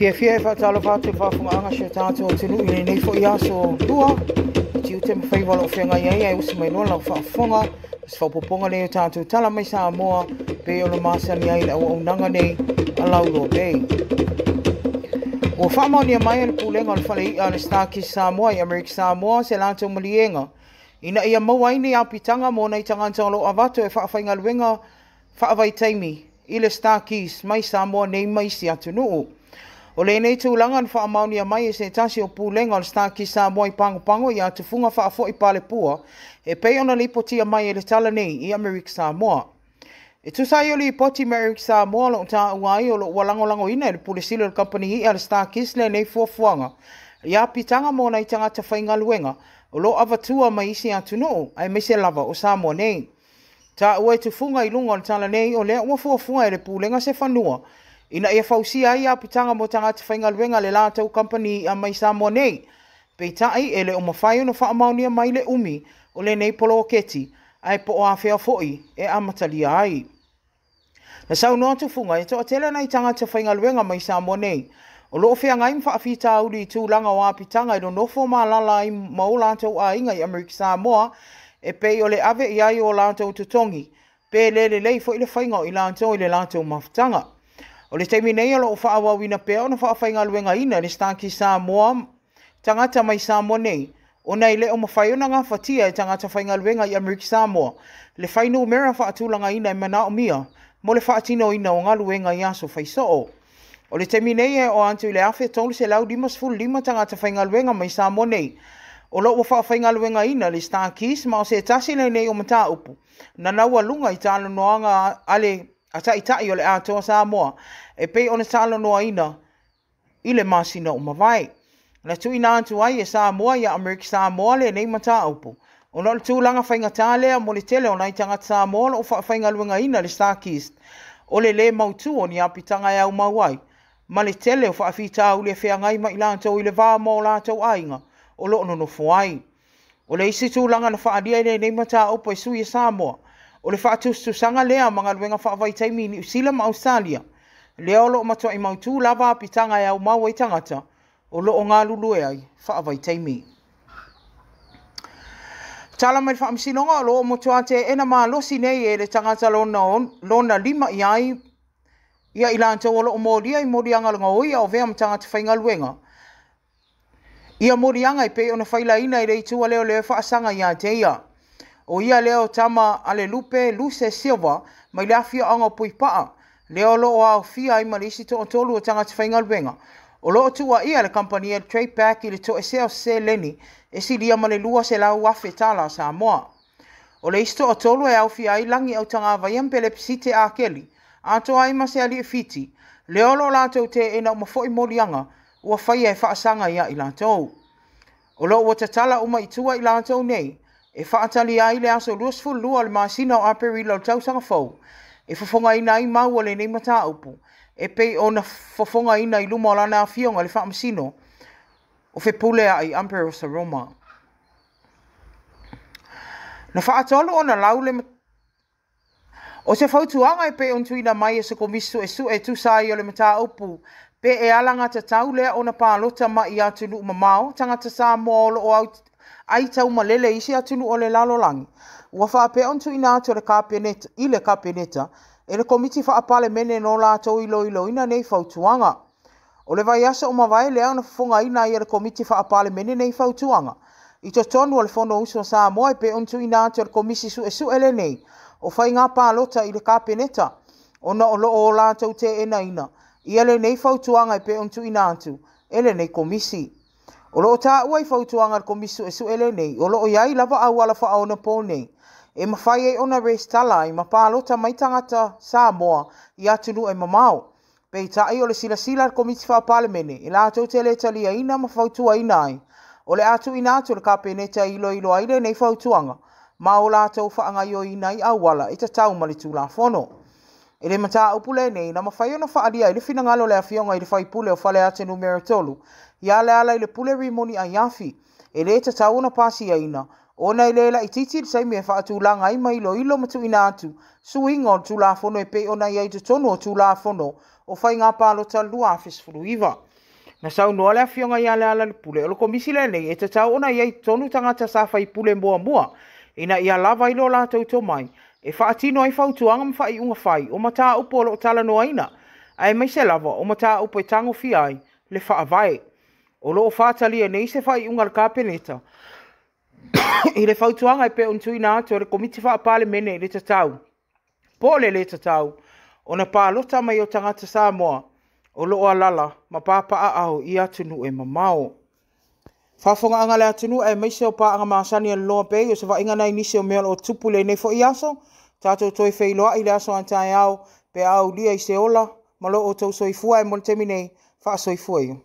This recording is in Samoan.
Fiafia e faatalofa atu i le faafofogaaga a si o tatou atunuu i lenei foi aso Lua i tiute ma faiva o lo o feagai ai ae usi mai loa lau faafofoga o se faaopoopoga lenei o tatou tala mai Samoa pei ona masani ai le auaunaga nei a Lauloa Bay. Ua faamaonia mai e le Pulega o le Fale I'a a le StarKist Samoa i Amerika Samoa se latou maliega ina ia maua ai ni apitaga mo nai tagata o lo o avatu e faafaigaluega faavaitaimi i le StarKist mai Samoa nei ma isi atunuu. O lenei tulaga na faamaonia mai e se tasi o pulega o le StarKist Samoa i Pagopago ia Tufuga Faafoi Palepua e pei ona lipotia mai e le tala nei i Amerika Samoa. E tusa ai o lipoti mai Amerika Samoa o lo o taua ai o lo o ua lagolagoina e le Pule Sili o le Kamupani I'a a le StarKist lenei fuafuaga i apitaga mo nai tagata faigaluega o lo o avatua mai isi atunuu aemaise lava o Samoa nei. Taua e Tufuga i luga o le tala nei o lea ua fuafua e le pulega se fanua ina ia fausia ai apitaga mo tagata faigaluega a le latou kamupani i'a mai Samoa nei. Peitai e le o mafai ona faamaonia mai le umi o lenei poloketi ae po o afea foi e amatalia ai. Na saunoa Tufuga e toatele nai tagata faigaluega mai Samoa nei o lo o feagai ma faafitauli i tulaga o apitaga i le nofo ma alaala ai ma o latou aiga i Amerika Samoa e pei o le ave i ai o latou totogi pe le lelei foi le faiga o i latou i le latou mafutaga. O le taimi nei o lo o faaauauina pea ona faafaigaluegaina e le StarKist Samoa tagata mai Samoa nei ona e le o mafai ona gafatia e tagata faigaluega i Amerika Samoa le fuainumera faatulagaina e manaomia mo le faatinoina o galuega i aso faisoo. O le taimi nei e oo atu i le 1,355 tagata faigaluega mai Samoa nei o lo o ua faafaigaluegaina le StarKist ma o se tasi lenei o mataupu na naualuga i talanoaga a le taitai o le Atoa Samoa e pei ona talanoaina i le masina o mavae. Na tuuina atu ai e Samoa ia Amerika Samoa lenei mataupu ona o le tulaga faigata lea mo le tele o nai tagata Samoa o lo o faafaigaluegaina le StarKist o le lē mautu o ni apitaga e aumau ai ma le tele o faafitauli e feagai ma i latou i le va ma o latou aiga o lo o nonofo ai. O le isi tulaga na faaalia i lenei mataupu e sui e Samoa, o le faatusatusaga lea ma galuega faavaitaimi i Niu Sila ma Ausetalia, lea o lo o matuai mautu lava apitaga e aumau ai tagata o lo o galulue ai faavaitaimi. Tala mai le Faamasinoga o lo o matua teena malosi nei e le tagata lona lima i ai ia i latou o lo o molia i moliaga gaoi a o avea ma tagata faigaluega. Ia moliaga e pei ona failaina i le itu a leoleo e faasaga ia te ia. O ia lea o tama a le Lupe Luse Silva mai le afioaga o Puipaa, lea o lo o aofia ai ma le isi toatolu o tagata faigaluega. O lo o tuuaia le kamupani a le Trade Pack i le toesea o seleni e silia ma le $200,000 tala Samoa. O le isi toatolu e aofia ai Lagi Autagavaia ma Pelepesite Akeli, atoa ai ma se alii Fiti, lea o lo o latou teena uma foi moliaga ua faia e faasaga ia i latou. O lo o ua tatala uma i tua i latou nei, e faatalia ai le aso 22 o le masina o Aperila o le tausaga fou, e fofogaina ai mau o lenei mataupu, e pei ona fofogaina i luma o lana afioga le Faamasino o Fepuleai Amperosa Roma. Na faatolu ona lau le O se fautuaga e pei ona tuuina mai e se Komisi Suesue e tusa ai o le mataupu pe e alagatatau lea ona palota mai i atunuu mamao tagata Samoa o lo o aitaumalele i isi atunuu o le lalolagi, ua faapea ona tuuina atu i le Kapeneta e le Komiti Faa-Palemene no latou iloiloina nei fautuaga. O le vaiaso o mavae lea na fofogaina ai e le Komiti Faa-Palemene nei fautuaga i totonu o le Fonousu a Samoa e pei ona tuuina atu e le Komisi Suesue lenei o Faiga Palota i le Kapeneta ona o lo o latou teenaina ia lenei fautuaga e pei ona tuuina atu e lenei Komisi. O lo o taua i fautuaga a le Komisi Suesue lenei o lo o i ai lava auala faaonapo nei e mafai ai ona resitala ai ma palota mai tagata Samoa i atunuu e mamao. Peitai o le silasila a le Komiti Faa-Palemene e latou te le taliaina ma fautuaina ai o le a tuuina atu le Kapeneta e iloilo ai lenei fautuaga ma o latou faagaoioiina ai auala e tatau ma le Tulafono. I le mataupu lenei, na mafai ona faaalia ai le finagalo o le Afioga i le sui usufono o Faleata Nu.3 ia Lealailepule Rimoni Aiafi, e le tatau ona pasiaina ona e le laitiiti le taimi e faatulaga ai ma iloilo ma tuuina atu suiga o le Tulafono e pei ona i ai i totonu o Tulafono o Faiga Palota 2019. Na saunoa le Afioga ia Lealailepule, o le Komisi lenei e tatau ona i ai i totonu tagata sa faipule muamua ina ia lava ai lo latou tomai e faatino ai fautuaga ma faaiuga fai o mataupu o lo o talanoaina, aemaise lava o mataupu e tagofia ai le faavae. O lo o faatalia nei se faaiuga a le Kapeneta i le fautuaga e pei ona tuuina atu e le Komiti Faa-Palemene i le tatau po o le lē tatau ona palota mai o tagata Samoa o lo o alaala ma papaaao i atunuu e mamao. Faafofogaaga a le atunuu aemaise o paaga masani a le Loa Bay, o se vaaiga nai nisi o mea o lo o tupu i lenei foi aso. Tatou toe feiloai i le aso a taeao pe a aulia i se ola ma lo outou soifua, ae mo le taimi nei, faasoifua ia.